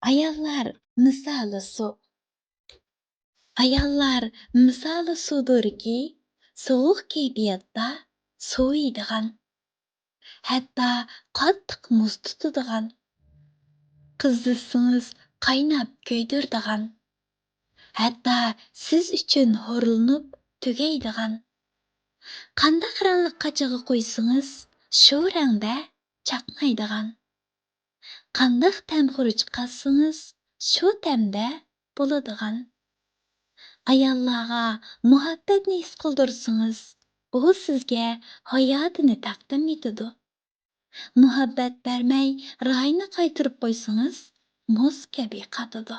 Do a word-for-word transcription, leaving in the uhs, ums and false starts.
ئاياللار مىسالى سۇ. ئاياللار مىسالى سۇدۇركى، سوغۇق كەيپىياتتا سوۋۇيدىغان، ھەتتا قاتتىق مۇز تۇتىدىغان. قىزىتسىڭىز قايناپ كۆيدۈرىدىغان، ھەتتا سىز ئۈچۈن ھورلىنىپ تۈگەيدىغان. قانداق رەڭلىك قاچىغا قويسىڭىز، شۇ رەڭدە چاقنايدىغان. قانداق تەم خۇرۇچ قاتسىڭىز، شۇ تەمدە بولىدىغان. ئاياللارغا مۇھەببەتنى ھېس قىلدۇرسىڭىز، ئۇ سىزگە ھاياتىنى تەقدىم ئېتىدۇ. مۇھەببەت بەرمەي، رايىنى قايتۇرۇپ قويسىڭىز، مۇز كەبى قاتىدۇ.